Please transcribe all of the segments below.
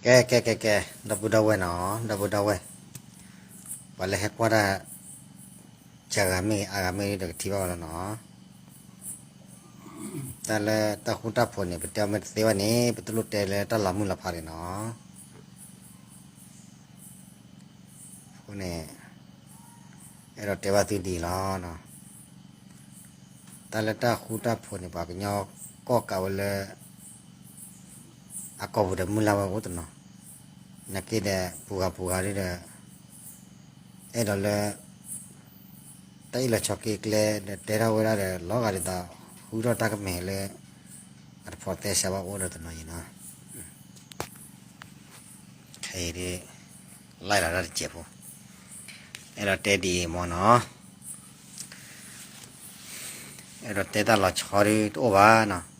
ကဲ ကဲ ကဲ ကဲ ဒီပုၢ်ဒီဝဲၢ်နီၤ, ဒီပုၢ်ဒီဝဲၢ်, ပှၤလၢဟဲကွၢ်တၢ် တဂၤမ့ၢ်ဂ့ၤ အါဂၤမ့ၢ်ဂ့ၤဒီး ကထံၣ်ဘၣ်ဝဲလီၤနီၤ. တၢ်လၢတၢ်ဃူတၢ်ဖိးန့ၣ် ပတဲအီၤမ့ၢ်တသ့ဘၣ်န့ၣ် ပတလိၣ်တဲလၢတၢ်လီၤမုၢ်လီၤဖးန့ၣ်နီၤ. အဃိန့ၣ် အဲၣ်ဒိးတဲဘၣ်သုဒ်အံၤလီၤ. တၢ်လၢတၢ်ဃူတၢ်ဖိးန့ၣ် ပှၤကညီကီၢ်ကးဝဲလၢ အကီၢ်ပူၤဒီးမုၢ်လၢ်ဝဲအိၣ်တနီၤ, နာ်က့ဒီး ပူၤဂၤပူၤဂၤဒီး အဲၣ်ဒိးလၢ တၢ်အ့ၣ်လိာ်ဆိးက့ကျဲဒီး တဲထီၣ်ဝဲဒၣ်ဒီး လီၤဂာ်ဒ်သိး ဃုထီၣ်တၢ်ကမဲာ်လၢ အတဖိးသဲစးဘၣ်အိၣ်ဒီးတနီၤအံၤနီၤ. ခဲအံၤဒ် လၢလီၤတၢ်တစဲးဖိ, အဲၣ်ဒိးတဲဒ်အံၤမ့ၢ်နီၤ, အဲၣ်ဒိးတဲတၢ်လီၤဆီဒ်တအိၣ်ဘၣ်နီၤ.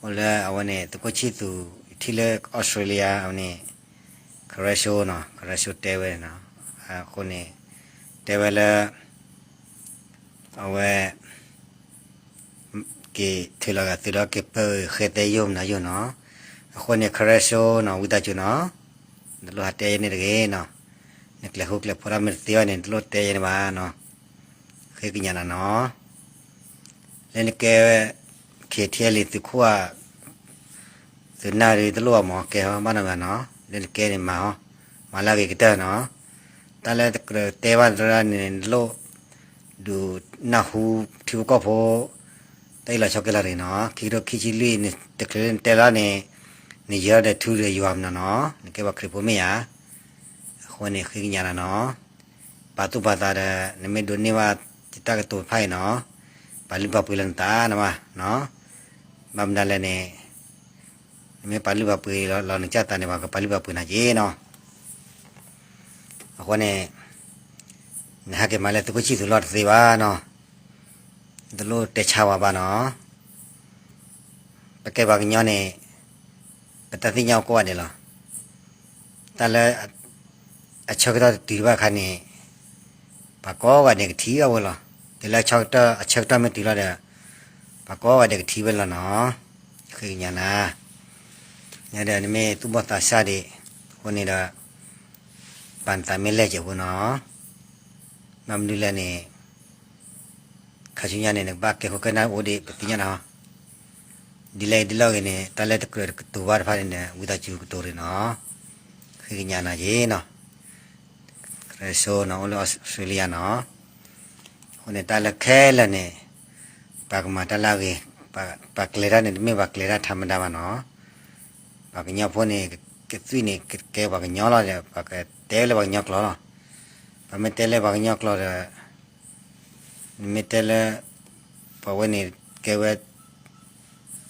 အိၣ်လၢအဝဲန့ၣ် သုးခိၣ်ဆံၣ်သူး ထံၣ်လၢအီစထြ့လယါ အဝဲန့ၣ် ခရၢစိနီၤ, ခရၢစိတဲဝဲနီၤ, အဃိန့ၣ် တဲဝဲလၢ အဝဲ က့ၤထုးလီၤဂာ်သုးဒီးက့ၤပၢဃဲသဲယိာ်မနုၤယိာ်နီၤ. အဃိန့ၣ် ခရၢစိနီၤ ဝံသးစူၤနီၤ, နတလိၣ်ဟးတဲယဲန့ၣ်တဂ့ၤနီၤ. နကျဲးဃူကျဲးဖိးတၢ်မ့ၢ်တသ့ဘၣ်န့ၣ် နတလိၣ်တဲယဲန့ၣ်ဘၣ်နီၤ. ဃ့ကညးနၤနီၤ. လၢနကဲ KTLA သုးခိၣ်ဧါ သုးနၢ်ဒီးတလိၣ်ဘၣ်မး ကဲဟီဘၣ်နီတဂၤနီၤ. လၢနကဲန့ၣ်မၤဟီ, မၤလၢအဂ့ၤကတၢၢ်နီၤ. တၢ်လၢတကြၢးတဲဘၣ်တရၢန့ၣ် နလိၣ်ဒုးနၢ်ဟူထံဖိကီၢ်ဖိ တၢ်အ့ၣ်လိာ်ဆိးက့လီၤတဂ့ၤနီၤ. ခံကထိခံဆံလွံၢ် တချုးလၢနတဲလီၤန့ၣ် နယၢၤဒီးထူဒီးယွၤမနုၤနီၤ. နကဲပှၤခရံာ်ဖိမ့ၢ်ဧါ. အဃိန့ၣ် ဃ့ကညးနၤနီၤ. ပာ်သူၣ်ပာ်သးဒီး နမ့ၢ်ဒိးန့ၢ်ဘၣ်တၢ်ကတိၤတဖၣ်အံၤနီၤ, ပာ်လုၢ်ပာ်ပှ့ၤလီၤနသးနမးနီၤ. ဘၣ်မနုၤလဲၣ်န့ၣ် နမ့ၢ်ပာ်လုၢ်ပာ်ပှ့ၤလီၤနကစၢ်သးန့ၣ် ပှၤကပာ်လုၢ်ပာ်ပှ့ၤနၤက့နီၤ. အဃိန့ၣ် နဟဲက့ၤမၤလၢသုးခိၣ်ဆံၣ်သူးလီၢ်တသ့ဘၣ်နီၤ. တလိၣ်တဲဆါဝဲဘၣ်နီၤ. ပကဲပှၤကညီန့ၣ် ပတၢ်သ့ၣ်ညါအိၣ်ကိးဂၤဒဲးလီၤ. တၢ်လၢ အဆၢကတီၢ်တတုၤဘၣ်အခါန့ၣ် ပှၤကိးဂၤဒဲးကထံၣ်အဝဲလီၤ. တုၤလၢအဆၢကတီၢ် အဆၢကတီၢ်မ့ၢ်တုၤလီၤဒီး ပှၤကိးဂၤဒဲးကထံၣ်ဝဲလီၤနီၤ. ဃ့ကညးနၤ, နဒီးနမ့ၢ်သူၣ်ဘီၣ်သးစၢ်ဒံး အဃိန့ၣ်ဒီး ပာ်နသးမ့ၢ်လဲၢ်က့ၤအဃိနီၤ. ဘၣ်မနုၤလဲၣ်န့ၣ် ခါဆူညါန့ၣ် နကဘၣ်ကဲခိၣ်ကဲနၢ်အိၣ်ဒံး ပသ့ၣ်ညါနၤဟီ. ဒ်လဲၣ်ဒ်လဲၣ်ဂ့ၤန့ၣ် တၢ်လၢတကြၢးကတိၤဘၣ်တဖၣ်န့ၣ်ဒီး ဝံသးစူၤကတိၤရ့ၣ်နီၤ. ဃ့ကညးနၤက့ၤနီၤ. ခရၢစိနီၤ အိၣ်လၢအီစထြ့လယါနီၤ. အဃိန့ၣ် တၢ်လၢခဲလၢာ်န့ၣ် ပှၤကမၤတၢ်လၢအဂ့ၤ, ပှၤကျဲၤတၢ်န့ၣ် တမ့ၢ်ပှၤကျဲၤတၢ်ထးမတၤဘၣ်နီၤ. ပှၤကညီဖိန့ၣ် ကသွံၣ်န့ၣ် ကကဲပှၤကညီလီၤဒီး ပှၤကတဲလၢပှၤကညီကျိာ်လီၤ. ပှၤမ့ၢ်တဲလၢပှၤကညီကျိာ်ဒီး နမ့ၢ်တဲလၢ ပှၤဝဲန့ၣ် ကဲဝဲ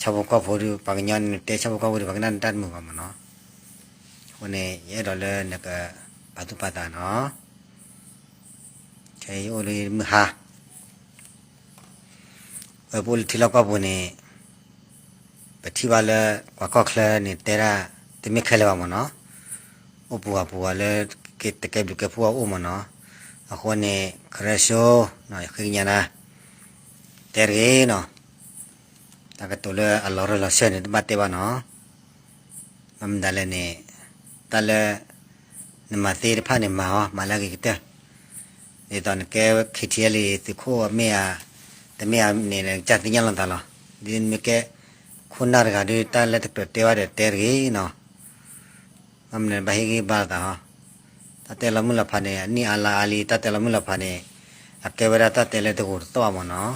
ဆၣ်ဖိကီၢ်ဖိဒီး ပှၤကညီန့ၣ် နတဲဆၣ်ဖိကီၢ်ဖိဒီး ပှၤကနၣ်နတၢ်တမုာ်ဘၣ်မးနီၤ. အဃိန့ၣ် ယအဲၣ်ဒိးလၢနကပာ်သူၣ်ပာ်သးနီၤ. ခဲအံၤအိၣ်လၢမုၢ်ဟါ ဝဲပအိၣ်လၢထံလီၢ်ကီၢ်ပူၤန့ၣ် ပထံၣ်ဘၣ်လၢ ပှၤကီၢ်ချၢန့ၣ် တဲဒၣ် တမ့ၢ်ခဲလၢာ်ဘၣ်မးနီၤ. အိၣ်ပူၤဂၤပူၤဂၤလၢ တကဲဘျုးကဲဖှိၣ်အအိၣ်မးနီၤ. အဃိန့ၣ် ခရၢစိ ယဃ့ကညးနၤ တဲတဂ့ၤနီၤ. တၢ်ကတိၤလၢအလီၤရၢၢ်လီၤစၢၢ်န့ၣ် တဘၣ်တဲဘၣ်နီၤ. ဘၣ်မနုၤလဲၣ်န့ၣ် တၢ်လၢ နမၤသ့တဖၣ်န့ၣ် မၤအီၤ မၤလၢအဂ့ၤကတၢၢ်. ဒ်သိးနကဲ KTLA သုးခိၣ်မ့ၢ်ဧါ တမ့ၢ်ဧါန့ၣ် နကစၢ်သ့ၣ်ညါလီၤနသးလီၤ. ဒ်နမ့ၢ်ကဲ ခိၣ်နၢ်တဂၤဒီး တၢ်လၢတကြၢးတဲဘၣ်ဒီးတဲတဂ့ၤနီၤ. ဘၣ်မနုၤဘၣ်ဟ့ၣ်ဂံၢ်ဘါလိာ်သးဟီ. တၢ်တဲလီၤမုၢ်လီၤဖးန့ၣ် အနံၣ်အါလါအါလံ တၢ်တဲလီၤမုၢ်လီၤဖးန့ၣ် အကဲဝဲဒၣ်တၢ်တဲလၢတဂိာ်တသီၣ်မးနီၤ.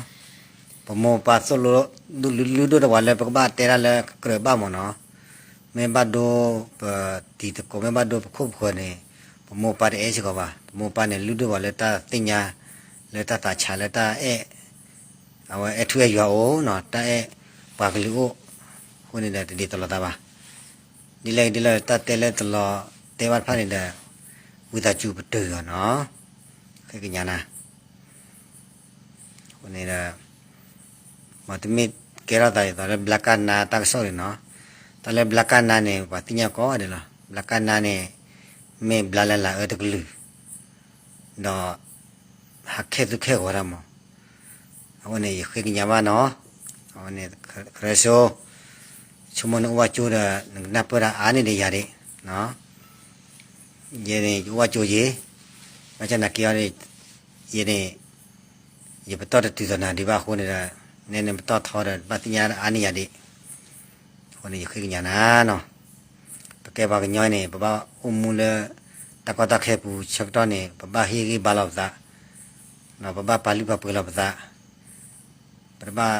ပမိၢ်ပပၢ်သိၣ်လိ လုၢ်ဒိၣ်တဝၤလၢပကဘၣ်တဲတၢ်လၢကြၢးဘၣ်မးနီၤ. မ့ၢ်ဘၣ်ဒိပတံၤသကိး မ့ၢ်ဘၣ်ဒိပခိၣ်ပဃၢၤန့ၣ် ပမိၢ်ပပၢ်တအဲၣ်စ့ၢ်ကီးဘၣ်. ပမိၢ်ပပၢ်န့ၣ် လုၢ်ဒိၣ်ပှၤလၢတၢ်သ့ၣ်ညါ လၢတၢ်သးဆး လၢတၢ်အဲၣ် အဝဲအဲၣ်ထူအဲၣ်ယွၤအိၣ်နီၤ, တၢ်အဲၣ်ပှၤကလုာ်အိၣ်, အဃိန့ၣ်ဒီးတဒ်သိးလိာ်သးဘၣ်. ဒ်လဲၣ်ဂ့ၤဒ်လဲၣ် တၢ်တဲလၢတလီၤတဲာ်ဘၣ်တဖၣ်န့ၣ်ဒီး ဝံသးစူၤပတုာ်အီၤနီၤ, ဃ့ကညးနၤ. အဃိန့ၣ်ဒီး မ်တမ့ၢ်ကဲထီၣ်သးဒ်သိးလၢဘျါကၢ်နါတၢ်ကစီၣ်န့ၣ်နီၤ. တၢ်လၢဘျါကၢ်နါန့ၣ် ပှၤသ့ၣ်ညါကိးဂၤဒဲးလီၤ. ဘျါကၢ်နါန့ၣ် မ့ၢ်ဘျါလၢလာ်အၢတကလုာ် ဒီး ဟးခဲသူၣ်ခဲဂီၤတၢ်မး. အဃိန့ၣ် ယဃ့ကညးဘၣ်နီၤ. အဃိန့ၣ် ခရၢစိ ဆိကမိၣ်နအိၣ်ဘၣ်ကၠိဒီး နကနၢ်ပၢၢ်တၢ်အါန့ၢ်ဒီးယၤဒၣ် ယဲန့ၣ် ယအိၣ်ဘၣ်ကၠိယ့ၤ, ဘၣ်ဆၣ်သနာ်က့အီၤ ယဲန့ၣ် ယပတီၢ်တတုၤသိးနၤဒံးဘၣ်အဃိန့ၣ်ဒီး နဲနပတီၢ်ထီဒီး ဘၣ်သ့ၣ်ညါအါန့ၢ်ယၤဒံး, အဃိန့ၣ် ယဃ့ကညးနၤနီၤ, ပကဲပှၤကညီန့ၣ် ပဘၣ်အိၣ်မူလၢ တၢ်ကီတၢ်ခဲပူၤဆၢကတီၢ်န့ၣ် ပဘၣ်ဟ့ၣ်ဂံၢ်ဘါလီၤပသး, ပဘၣ်ပာ်လုၢ်ပာ်ပှ့ၤလီၤပသး, ပတဘၣ်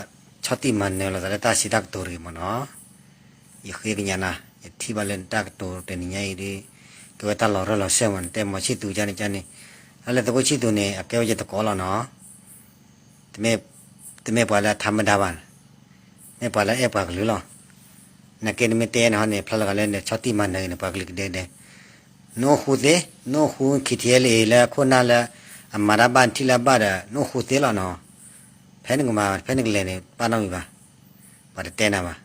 ဆီၣ်တံၢ်မၤနၢၤလိာ်သးလၢတၢ်စံးတၢ်ကတိၤတဂ့ၤမ့ၢ်နီၤ. ယဃ့ကညးနၤ, ယထံၣ်ဘၣ်လၢနတၢ်ကတိၤတနံၤညါအံၤဒီး ကဲဝဲတၢ်လီၤရၢၢ်လီၤစၢၢ်မ့ၢ် နတဲမ့ၢ်ဆံၣ်သူကန့ၣ်ကန့ၣ်, တၢ်လၢသုးခိၣ်ဆံၣ်သူန့ၣ် အကဲဝဲယသကိးလီၤနီၤ. တမ့ၢ်ပှၤလၢအထါမဒါဘၣ်, မ့ၢ်ပှၤလၢအဲၣ်ပှၤကလုာ်လီၤ. နာ်က့နမ့ၢ်တဲနဟီန့ၣ် ဖျါလီၤဂာ်လၢနဆီၣ်တံၢ်မၤနၢၤဂ့ၤန့ၣ် ပှၤကလုာ်ကဒဲကဒဲ, နအိၣ်ဃူသ့, နအိၣ်ဃူ ခံထံအဲလ့ၣ် လၢအခိၣ်နၢ်လၢ အမၤတၢ်ဘၣ်နထံၣ်လၢအဘၣ်ဒီး နအိၣ်ဃူသ့လီၤနီၤ. ဖဲနကမၤ ဖဲနကလဲၤန့ၣ် ဘၣ်နီတမံၤဘၣ်, ပှၤတတဲနၤဘၣ်.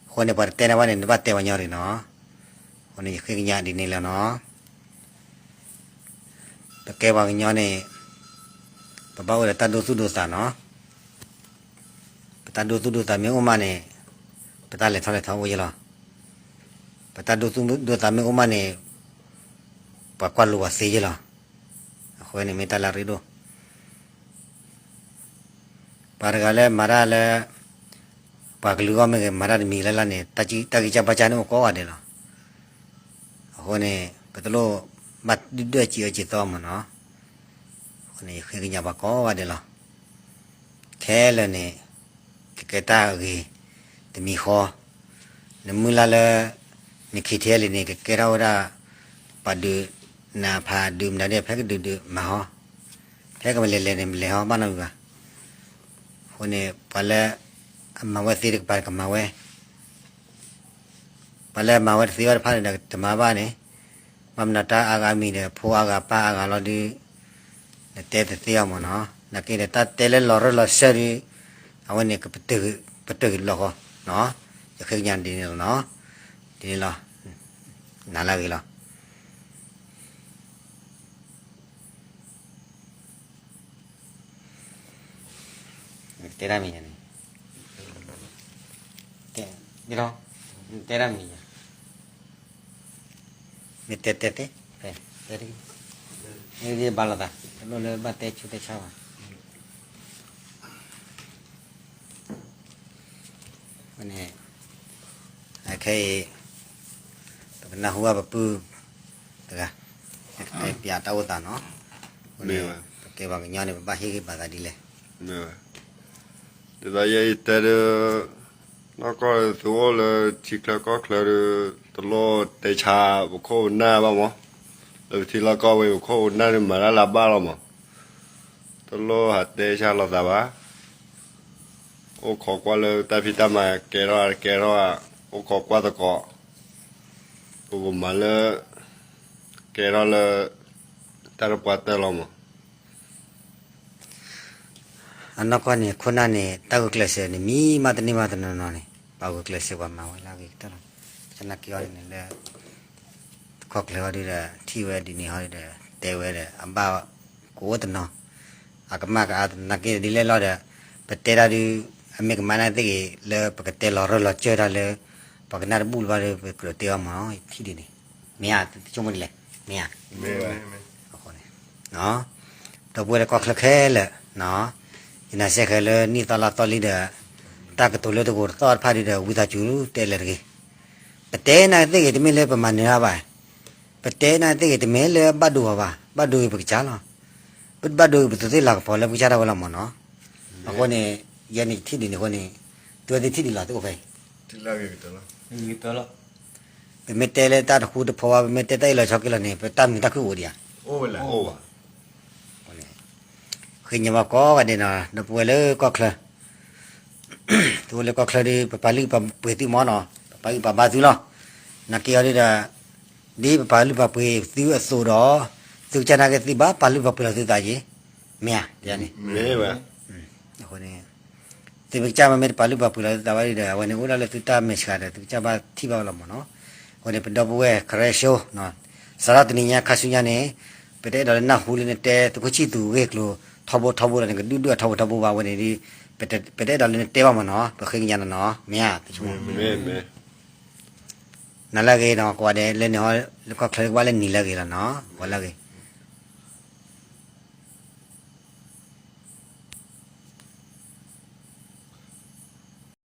အဃိန့ၣ် ပှၤတတဲနၤဘၣ်န့ၣ် နဘၣ်တဲပှၤညီတဂ့ၤနီၤ. အဃိန့ၣ် ယဃ့ကညးဒ်န့ၣ်လီၤနီၤ. ပကဲပှၤကညီန့ၣ် ပဘၣ်အိၣ်ဒီးတၢ်ဒိသူၣ်ဒိသးနီၤ. ပတၢ်ဒိသူၣ်ဒိသးမ့ၢ်အိၣ်မးန့ၣ် ပတၢ်လဲၤထီၣ်လဲၤထီအိၣ်ယဲလီၤ. ပတၢ်ဒိသူၣ်ဒိသးမ့ၢ်အိၣ်မးန့ၣ် ပှၤကွၢ်လိပှၤသ့ယဲလီၤ. အဃိန့ၣ်မ့ၢ်တၢ်လၢအရ့ဒိၣ် ပှၤတဂၤလၢမၤတၢ်လၢ ပှၤကလုာ်ဂီၢ်မ့ၢ်ဂ့ၤ မၤတၢ်တမံၤလၢ်လၢ်န့ၣ် တၢ်ဂံၢ်စၢ်ဘါစၢ်န့ၣ်အိၣ်ကိးဂၤဒဲးလီၤ. အဃိန့ၣ် ပတလိၣ်ဘၣ်ဒုၣ်ဒွဲၣ်စံးအၢစံးသီမ့ၢ်နီၤ. အဃိန့ၣ် ယဃ့ကညးပှၤကိးဂၤဒဲးလီၤ. ခဲလၢာ်န့ၣ် ကကဲတၢ်အဂ့ၤ တမံၤဃီ, နမုၢ်လၢ်လၢ နခံထဲလံန့ၣ် ကကဲထီၣ်ဝဲဒၣ် ပှၤဒုးနၤဖးဒုးမနုၤဒဲး ဖဲကဒုးဒုးမၤဟီ, ဖဲကမၤလဲၤလဲၤန့ၣ် မၤလဲၤဟီဘၣ်နီတမံၤဘၣ်. အဃိန့ၣ် ပှၤလၢအမၤဝဲသ့တကပၤ ကမၤဝဲ ပှၤလၢမၤဝဲတသ့ဘၣ်တဖၣ်န့ၣ်ဒီး တမၤဘၣ်န့ၣ်, ဘၣ်မနုၤတၢ်အါဂၤမံၤဒီး ဖိအါဂၤပၢ်အါဂၤလီၤဒုး နတဲတသ့အီၤမ့ၢ်နီၤ. နာ်က့ဒီး တၢ်တဲလၢလီၤရၢၢ်လီၤစၢၢ်ဒီး အဝဲန့ၣ် ပတၢၢ်က့ၤလီၤဃီ, ယဃ့ကညးဒ်န့ၣ်လီၤနီၤ. ဒ်န့ၣ်လီၤ. နၤလၢအဂ့ၤလီၤ. တဲတၢ်မံၤညါန့ၣ်, တဲ, တဲတၢ်မံၤညါ, မ့ၢ်တဲတဲသ့, တဲတဂ့ၤ, မ့ၢ်ဘၣ်လိာ်သး တလိၣ်လၢဘၣ်တဲဆူတဲဆါဘၣ်. အဃိန့ၣ် အခဲအံၤ ပကနၢ်ဟူဘၣ်ပပုၢ်တဂၤ တဲပၠးတၢ်အိၣ်သးနီၤ. အဃိန့ၣ် ပကဲပှၤကညီန့ၣ် ပဘၣ်ဟ့ၣ်ဂံၢ်ဘါသးဒ်လဲၣ်. ဒ်သိးယဲယတဲဒီး နီၢ်ကီၢ်သုအိၣ်လၢထံချၢကီၢ်ချၢဒီး တလိၣ်တဲဆါပခိၣ်ပနၢ်ဘၣ်မး, လၢပထံလီၢ်ကီၢ်ဝဲ ပခိၣ်ပနၢ်န့ၣ်မၤတၢ်လၢအဘၣ်လီၤမး, တလိၣ်ဟးတဲဆါလိာ်သးဘၣ်. အိၣ်ခိးကွၢ်လၢတၢ်ဖံးတၢ်မၤကဲထီၣ်တကဲထီၣ်, အိၣ်ခိးကွၢ်သကိး, ပကမၤလၢ ကဲထီၣ်လၢ တၢ်တပှၢ်တၢၢ်လီၤမး. အနီၢ်ကီၢ်န့ၣ် ခိၣ်နၢ်န့ၣ် တၢ်ဂုာ်ကျဲးစၢးန့ၣ် မံမးတန့ၢ်ဘၣ်တနီၤနီၤန့ၣ် ပှၤဂုာ်ကျဲးစၢးပှၤမၤဝဲလၢအဂ့ၤကတၢၢ်လီၤ. သနာ်က့အီၤန့ၣ်လၢ တခီကျၢၤဟီဒုဒီး ထံၣ်ဝဲဒ်န့ၣ်ဟီဒုဒီး တဲဝဲဒီး အဘၣ်ကအိၣ်တနီၤ, အကမၣ်ကအါသနာ်က့ဒ်လဲၣ်လီၤဒီး ပတဲတၢ်ဒု အမ့ၢ်ကမၣ်နာ်သ့ၣ်ဂ့ၤ လၢပကတဲလီၤရၢၢ်လီၤစၢၢ်တၢ်လၢ ပှၤကနၣ်တဘူၣ်လၢၤဘၣ်ဒီး ပကြၢးတဲအီၤမး ထံၣ်ဒ်န့ၣ် မ့ၢ်ဧါ, တဆိကမိၣ်ဒ်လဲၣ်, မ့ၢ်ဧါ. အဃိန့ၣ် ဒီပုၢ်ဝဲၢ်လၢကီၢ်ချၢခဲလၢာ်, ယနာ်စ့ၢ်ကီးလၢနံၣ်သီလါသီလံဒီး တၢ်ကတိၤလၢတဂိာ်တသီၣ်တဖၣ်ဒုဒီး ဝံသးစူၤတဲလၢၤတဂ့ၤ. ပတဲနာ်သ့ၣ်ဂ့ၤ တမ့ၢ်လၢပမၤနၢၤတၢ်ဘၣ်. ပတဲနာ်သ့ၣ်ဂ့ၤ တမ့ၢ်လၢဘၣ်ဒိပှၤဘၣ်, ဘၣ်ဒိပကစၢ်လီၤ. ပဘၣ်ဒိပသုးသ့ၣ်လၤကပီၤလၢပကစၢ်ဒၣ်ဝဲလီၤမးနီၤ. အဃိန့ၣ် ယဲန့ၣ်ထံၣ်ဒ်န့ၣ်အဃိန့ၣ် သုဝဲသ့ၣ်ထံၣ်ဒ်လီၤ သုအိၣ်ဖဲအံၤ ပမ့ၢ်တဲလၢတၢ်တဃူတဖိးဘၣ် ပမ့ၢ်တဲတၢ်အ့ၣ်လိာ်ဆိးက့လိာ်န့ၣ် ပတၢ်မုာ်တၢ်ခုၣ်အိၣ်ဒံးဧါ. ဃ့ကညးဘၣ်ကိးဂၤဒဲးနီၤ ဒီပုၢ်ဝဲၢ်လၢကီၢ်ချၢ, သုဝဲလၢကီၢ်ချၢဒီး ပပာ်လုၢ်ပာ်ပှ့ၤသုမးနီၤ ပပာ်ဂံၢ်ပာ်ဘါသုလီၤ. နာ်က့အီၤဒုဒီး ဒ်ပပာ်လုၢ်ပာ်ပှ့ၤသုအသိးဒီး သုကစၢ်နာ်က့သုဘၣ်ပာ်လုၢ်ပာ်ပှ့ၤလီၤသုသးက့ၤ, မ့ၢ်ဧါ, အဃိန့ၣ် သုမ့ၢ်ကစၢ်မ့ၢ်တပာ်လုၢ်ပာ်ပှ့ၤလီၤသုသးဘၣ်ဒုဒီး အဝဲန့ၣ်အိၣ်ဒၣ်လၢသုတၢ်မဲာ်ဆှးဒီး သုကစၢ်ဘၣ်ထံၣ်ဘၣ်ဝဲလီၤမးနီၤ. အဃိန့ၣ် ပဒီပုၢ်ဝဲၢ် ခရၢၡိ စးထီၣ်တနံၤညါခါဆူညါန့ၣ် ပတအဲၣ်ဒိးလၢနၢ်ဟူလၢနတဲသုးခိၣ်ဆံၣ်သူးဂ့ၢ်ကျိၤထီဘိထီဘိဒီး နကဒုၣ်ဒွဲၣ်ထီဘိထီဘိဘၣ်ဝဲန့ၣ်ဒီး ပတအဲၣ်ဒိးလၢနတဲဘၣ်မးနီၤ ပဃ့ကညးနၤနီၤ မ့ၢ်ဧါ, မ့ၢ် နၤလၢအဂ့ၤနီၤ ကိးဂၤဒဲးလၢန့ၣ်ဟီ ကီၢ်ချၢကဘၣ်လၢနံၤလၢအဂ့ၤလီၤနီၤ ကိးလၢအဂ့ၤ